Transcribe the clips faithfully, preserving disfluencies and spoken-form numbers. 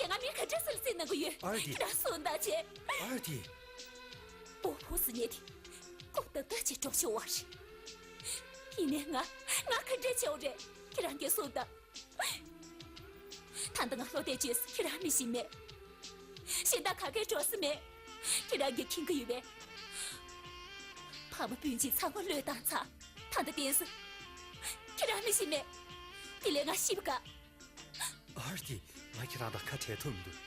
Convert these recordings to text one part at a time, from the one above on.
ང་མི་ག་འདྲ་སེ་ལ་བརྩིས་གནང་གི་ཡོད། ཨར་ཏི། ཁྱེད་རང་གསུངས་དང་བྱས། ཨར་ཏི། སྤོ་བོ་ཟེར་མཁན་དེ་ཁོ་ཏག་ཏག་ཅིག་འགྲོ་ཆོག་པ་རེད། ཡིན་ནའི་ང་ང་ག་འདྲ་བྱེད་དགོས་རེད། ཁྱེད་རང་གིས་གསུངས་དང་། ད་ལྟ་ང་ལོག་བསྡད་རྗེས་སུ་ཁྱེད་རང་མི་ཤེས་མེད། གཞན་དག་ག་གེ་འགྲོ་ས་མེད། ཁྱེད་རང་གིས་མཁྱེན་གྱི་ཡོད་པས། ཕ་མ་སྤུན་མཆེད་ཚང་མ་བློས་བཏང་ཚར། ད་ལྟ་བསྟན་སྲིད། ཁྱེད་རང་མི་ཤེས་མེད། དེ་ལས་ང་ཤི་བ་དགའ། ཨར་ཏི། ང་ཁྱེད་རང་དང་ཁ་བྲལ་ཐུབ་མི་འདུག་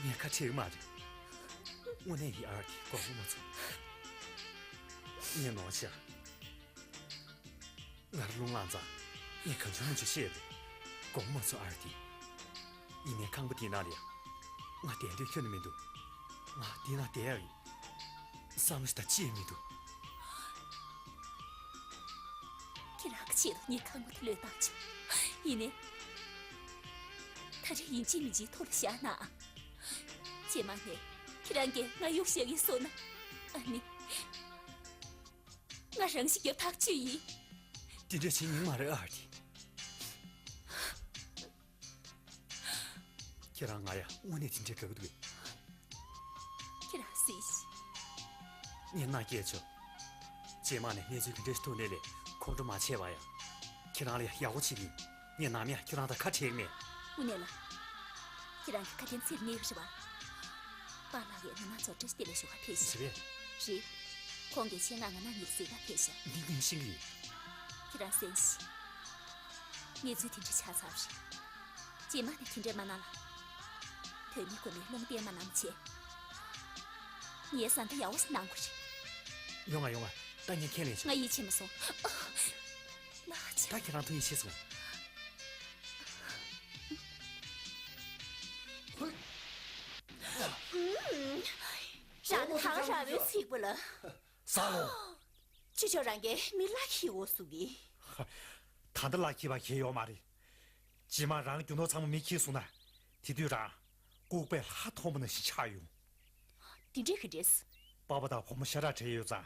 ངས་ཁ་བྲལ་གྱི་མ་རེད། དངོས་གནས་ཡིན། ཨར་ཏི། དགོངས་པ་མ་ཚོམ། ངས་ནོར་བྱས། ང་རླུང་ལངས་ཙང་ངས་གང་བྱུང་མང་བྱུང་བཤད་རེད། དགོངས་པ་མ་ཚོམ་ཨར་ཏི། ཡིན་ནའི་ཁང་པ་འདིའི་ནང་ལ་ཡང་ང་བསྡད་འདོད་ཁྱོན་ནས་མི་འདུག་ང་འདི་ན་བསྡད་ཡག་ཡིན། བསམ་བློ་ཞིག་དང་ཅི་ཡང་མི་འདུག་ཁྱེད་རང་གི་ཆེད་དུ་ངས་ཁང་པ་དེ་བློས་བཏང་བྱུང་། ཡིན་ནའི། ད་རེས་ཡིན་གཅིག་མིན་གཅིག་ཐུགས་ལ་བཞག་ན། རྗེས་མ་ནས་ཁྱེད་རང་གིས་ང་གཡུག་བཞག་གི་སོང་ན། ཨ་ནི། ང་རང་ཤི་རྒྱབ་ཐག་ཆོད་ཡིན། དེ་འདྲ་བྱེད་ཉན་མ་རེད་ཨ་ཏི། ཁྱེད་རང་ང་ཡ་དངོས་གནས་དེ་འདྲའི་དགའ་གི་འདུག་ཁྱེད་རང་གཟིགས་ཤིག་ངས་མནའ་སྐྱེལ་ཆོག་རྗེས་མ་ནས་གནས་ཚུལ་ག་འདྲ་ཞིག་ཐོན་ནའི་ལས་ཁོང་ཁྲོ་མ་བྱེད་པ་ཡ། ཁྱེད་རང་ལ་ཡ་ཡག་པོ་བྱེད་ཀྱི་ཡིན། ངས་ནམ་ཡང་ཁྱེད་རང་དང་ཁ་བྲལ་གྱི་མེད། དངོས་གནས་ལ། ཁྱེད་རང་གི་ཁ་དན་ཚིར་ངེས་རེད་པ། པཱ་ལགས་ཀྱིས་ང་ནང་ཚོ་བཀྲ་ཤིས་བདེ་ལེགས་ཞུ་ག་ཕེབས་ཤག་རེད་པས། རེད། ཁོང་གིས་ཆེད་མངགས་ང་ནང་ཉིད་གཟིགས་ག་ཕེབས་ཤག་འདི་ངས་ཤེས་ཀྱི་ཡོད། ཁྱེད་རང་གསན་ཤིག་གནས་ཚུལ་དེ་འདྲ་ཆགས་ཚར་བ་རེད། རྗེས་མ་ནས་དེ་འདྲ་མ་གནང་ལ། བུད་མེད་ཁོ་མོས་རླུང་བསྟན་མ་གནང་བྱས། ངའི་བཟའ་ཟླ་ཡག་པོ་ཞིག་གནང་དགོས་རེད། ཡོང་ང་ཡོང་ང་། ད་ངས་ཁས་ལེན་བྱ། ང་ཡིད་ཆེས་མ་སོང་། ལགས་སེ། ད་ཁྱེད་རང་ཐུགས་ཡིད་ཆེས་སོང་། རང་ད་ག་རང་མོས་ཚིག་པ་ལ། ས་ལོ། ཅི་ཆོག་རང་གིས་མི་ལ་ཁྱི་འོ་སུ་གི། ད་ལྟ་ལ་ཁྱི་བ་ཁྱི་ཡོད་མ་རེད། རྗེས་མ་རང་རྒྱུ་ནོར་ཚང་མ་མི་ཁྱི་སོང་ན། དེ་དུས་རང་ལྐུགས་པས་ལྷ་མཐོང་བ་ནང་བཞིན་ཆགས་ཡོང་། དེ་འདྲས་ཀྱི་རེད། པ་ཕ་དང་བུ་མོ་ཤ་ཁྲག་འདྲེས་ཡོད་ཙང་།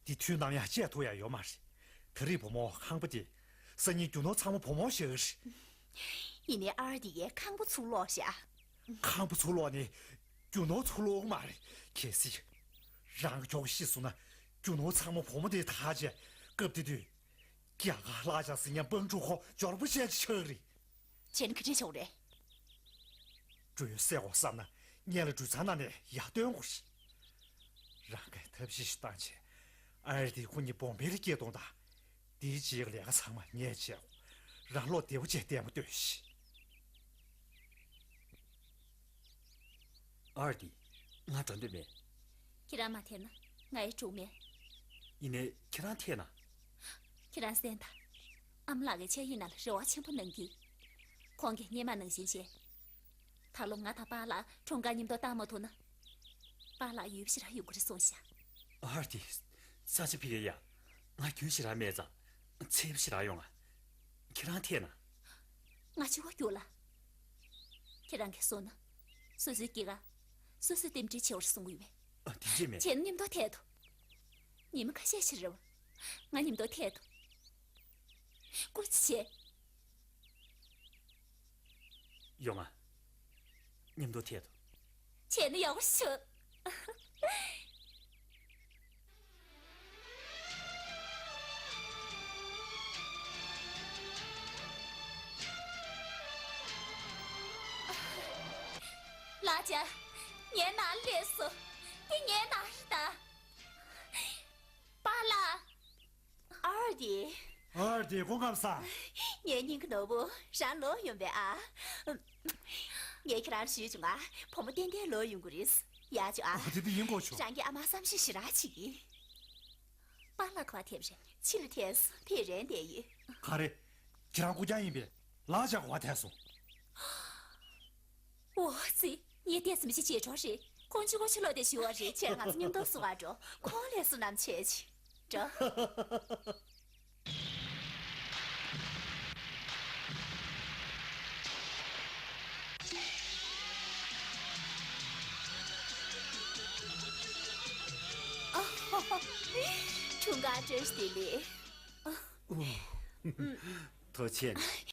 དེ་དུས་ནམ་ཡང་བཅད་ཐུབ་ཡ་ཡོད་མ་རེད། ད་རེས་བུ་མོ་ཁང་པ་དེ། སང་ཉིན་རྒྱུ་ནོར་ཚང་མ་བུ་མོ་ཞིག་རེད། ཡིན་ནའི་ཨར་དེ་ཡས་ཁང་པ་ཚུར་སློག་བཞག་ཁང་པ་ཚུར་སློག་ནས་རྒྱུ་ནོར་ཚུར་སློག་གི་མ་རེད། གལ་སྲིད་རང་གི་གྲོགས་ཤི་སོང་ན་རྒྱུ་ནོར་ཚང་མ་བུ་མོ་དེ་དག་བྱས། སྐབས་དེ་དུས་རྒྱ་གར་ལྷ་བྱ་ཟིན་ཉམས་སྤང་ཕྲུག་ཁོ་འབྱོར་པོ་བཤད་ཆགས་རེད། བྱས་ན་ག་འདྲས་བྱུང་རེད། འགྲོ་ཡུལ་གསལ་དགོས་བསམ་ན་སྔོན་ལ་འགྲོ་ཚང་ནང་ནས་ཡར་བཏོན་དགོས་ཤིག་རང་གིས་ཐབས་ཤེས་ཤིག་བཏང་བྱས། ཨ་རི་དེ་ཁོ་གཉིས་བོམ་བེ་ལ་སྐྱེལ་གཏོང་དང་། དེའི་རྗེས་ཀྱི་ལས་ཀ་ཚང་མ་ངས་བྱས། རང་བློ་བདེ་པོ་བྱས་བསྡད་པ་སྟོན་ཤིག་ཨ་རི་དེ། ང་འགྲོ་འདོད་མེད། ཁྱེད་རང་མ་འཐད་ན་ང་ཡི་གྲོགས་མེད། ཡིན་ནའི་ཁྱེད་རང་འཐད་ན། ཁྱེད་རང་གསན་དང་། ཨ་མ་ལགས་ཀྱིས་ཆ་ཡི་ནང་ལ་རེ་བ་ཆེན་པོ་གནང་གི། ཁོང་གིས་སྔོན་མ་ནང་བཞིན་བྱས། ད་ལོ་ང་དང་པཱ་ལགས་འཁྲུངས་སྐར་མཉམ་དུ་བཏང་མ་ཐུབ་ན། པཱ་ལགས་ཡུལ་ཞེ་དྲག་ཡོང་གི་རེད་གསུངས་ཤག་ཨ་ཧར་ཏི། ས་ཆ་ཕི་གེ་ཡ། ང་རྒྱུས་ཞེ་དྲག་མེད་ཙང་། ཚལ་པ་ཞེ་དྲག་ཡོང་ང་། ཁྱེད་རང་འཐད་ན། ང་ཕྱུ་པ་རྒྱུགས་ལ། ཁྱེད་རང་གིས་གསུངས་ན། སོ་སོའི་སྐྱེས་སྐར། སོ་སོས་རྟེན་འབྲེལ་བྱེད་པར་གསུང་གི་ཡོད་པས། ཨ། དེ་འདྲས་མེད། བྱས་ན་མཉམ་དུ་འཐད་དོ། ཉི་མ་ཁ་ཤས་ཤིག་རེད་བ། ང་མཉམ་དུ་འཐད་དོ། སྐུ་མཁྱེན། ཡོང་ང་། མཉམ་དུ་འཐད་དོ། བྱས་ན་ཡག་པོ་ཞིག་བྱུང་། ལགས་ཅག་ངའི་ནང་སླེབས་སོང་། འདི་ངའི་ནང་རེད་ད། པཱ་ལགས། ཨར་ཏི། ཨར་ཏི། སྐུ་ཁམས་བཟང་། ངའི་སྙིང་གི་ནོར་བུ་རང་ལོག་ཡོང་པས་ཨ། ངས་ཁྱེད་རང་ཞུས་བྱུང་ང་། བུ་མོ་ཏན་ཏན་ལོག་ཡོང་གི་རེད། ཡག་བྱུང་ཨ། ཨ། དེ་དེ་ཡིན་དགོས་བྱུང་། རང་གིས་ཨ་མར་བསམ་ཤེས་ཞེ་དྲག་བྱེད་ཀྱི། པཱ་ལགས་ག་པར་ཐེབས་རེད། ཕྱི་ལ་ཐེབས་སོང་། ཕེབས་རན་བསྡད་ཡོད། ག་རེ། ཁྱེད་རང་སྐུ་རྐྱང་ཡིན་པས་ལགས་ཅག་ག་པར་ཐེབས་སོང་། འོ་ཙི། ངས་བལྟས་ཙམ་ཞིག་བྱས་འགྲོ་རེད། ཁོང་ཆུ་ཁོ་ཆུ་ལོག་དེ་ཞུ་བ་རེད། བྱས་ང་ཚོ་མཉམ་དུ་སུ་བ་འགྲོ། ཁོང་ལས་སུ་ནམ་ཆེ་ཆེ། འགྲོ། འཁྲུངས་སྐར་བཀྲ་ཤིས་བདེ་ལེགས། ཐུགས་རྗེ་ཆེ།